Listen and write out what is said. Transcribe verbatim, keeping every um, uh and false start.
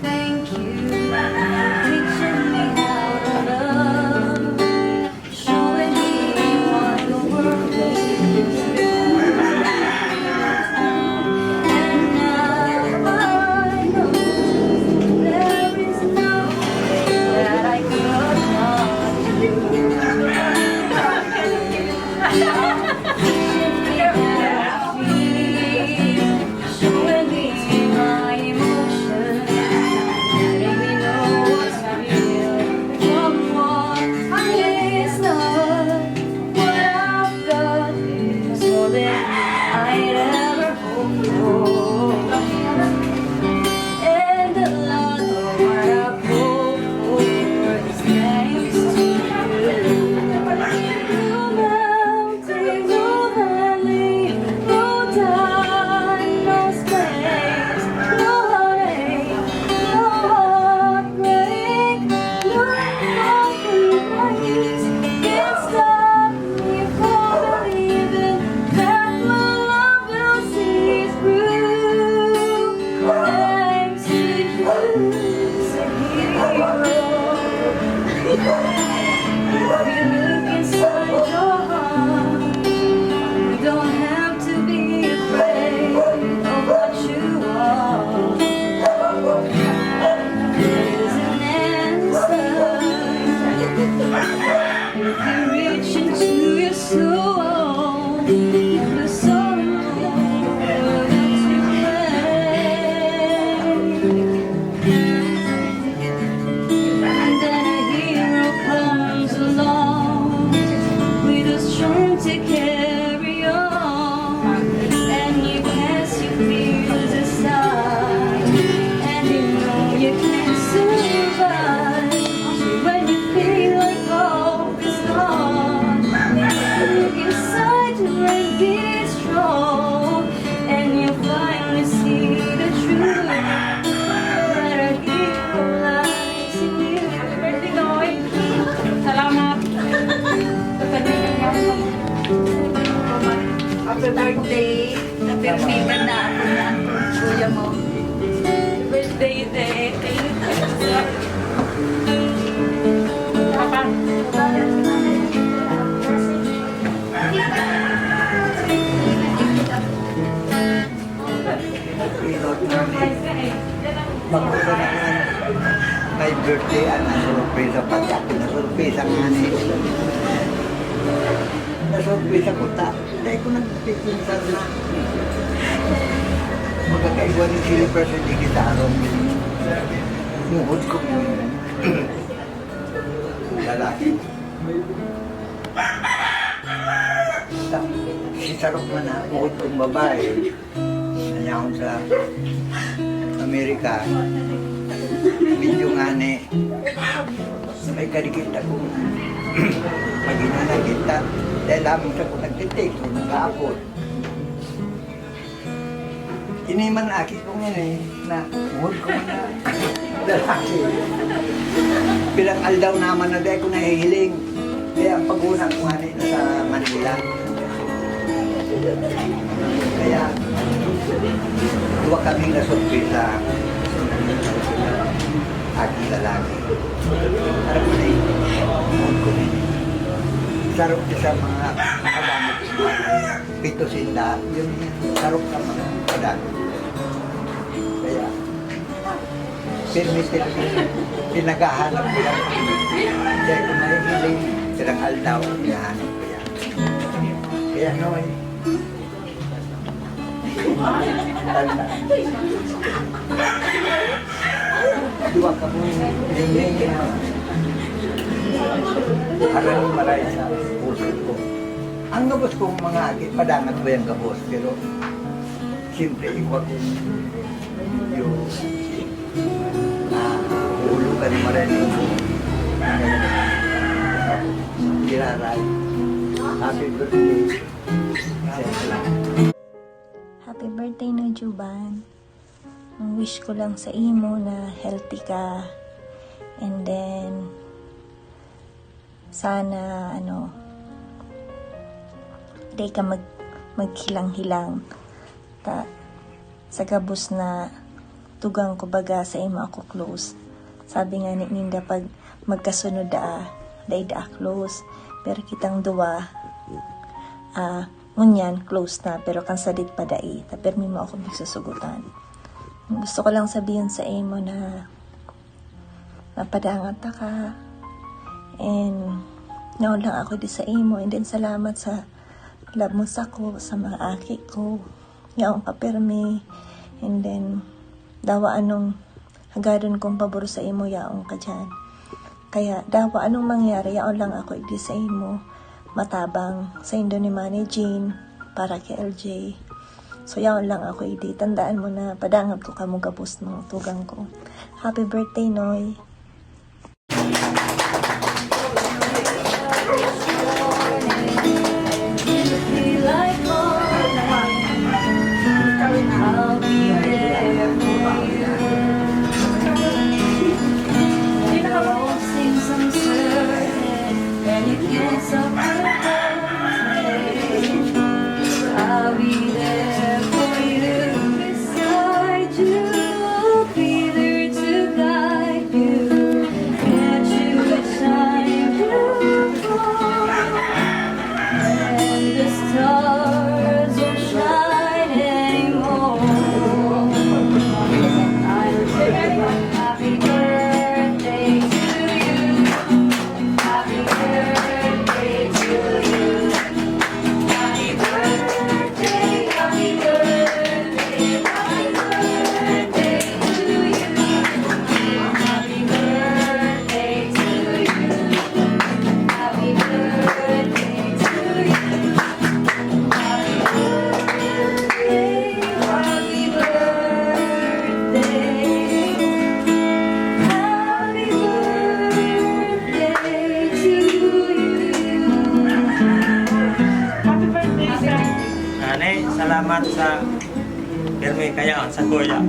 Thank you for teaching me how to love, showing me what the world is. And now I know there is nothing that I could not do. Showing me my emotions, letting me know what's real from what is not. What I've got is more than I'd ever hoped for. And a lot of what I've hoped for is thanks to you. No mountain, no valley, no time, no space, no heartache, no heartbreak, no compromise can stop me from believing that my love will see through. Thanks to you, superhero. If you look inside your heart, you don't have to be afraid of what you are. There's an answer. If you reach into your soul, the sorrow that you carry. And then a hero comes along with the strength to carry on. And you cast your fears aside, and you know you can survive. So when you feel like hope is gone, look inside you and be strong, and you'll finally see the truth that a hero lies in you. Happy birthday, Noy! Salamat! Happy birthday! Napirmitan na ako ng kuya mo. Birthday, te. Papa. Pag-usa na nga, may birthday, ang nasurpresa, pati ako nasurpresa nga ni. Nasurpresa ko ta, dahil ko nagpipinsar na. Magkakaigwa ni Silver sa digitaron. Muhod ko yun. Lalaki. Ta-, si Sarok man na, bukod kong babae, nanyahon sa Amerika, medyo ngani, may kadikit akong paghinanakit ta, dahil lamang sa kung nagtitake, nag-aapot. Ini man aki ko ngayon eh, na buhod ko man na lalaki. Pilang aldaw naman na dai ko nahihiling. Kaya ang pag-una ko nga na sa Manila. Kaya, duwa kaming nasurpresa. Aki lalaki. Alam mo na yun, buhod ko na yun. Sarap sa mga nakagamit. Pito sinda, yun, sarok na mga kadami. Kaya, pirmi-pirmi, pinaghahanap ko yan. Kaya kung nahihiling, silang aldaw, hinahanap ko yan. Kaya, no, eh. Tanda. Duwa ka mo, hindi niya. Aram maray sa puso ko. Ang gabos kong mga aki, padangat ba yung gabos? Pero, siyempre, ikaw ako yung na hulugan mo rin yung Happy birthday. Happy birthday, no, Juban. Ang wish ko lang sa imo na healthy ka. And then, sana, ano, di ka mag-, maghilang-hilang. Ta, sa gabos na tugang ko baga sa imo ako close. Sabi nga ni ninda, pag magkasunod daa, dai daa close. Pero kitang duwa, ah, ngunyan, close na. Pero kan sadit pa dai, ta permi mo ako pagsusugotan. Gusto ko lang sabihin sa imo na mapadangat ta ka. And yaon lang ako di sa imo. And then salamat sa love mo sako, sa mga aki ko. Yaon ka permi. And then, dawa anong hagadon kong pabor sa imo, yaon ka diyan. Kaya, dawa anong mangyari, yaon lang ako igdi sa imo. Matabang, saindo ni Manay Jean, para kay L J. So, yaon lang ako igdi. Tandaan mo na padangat ko kamo gabos, mga tugang ko. Happy birthday, Noy. Ani, salamat sa pirmi kaya sa kuya.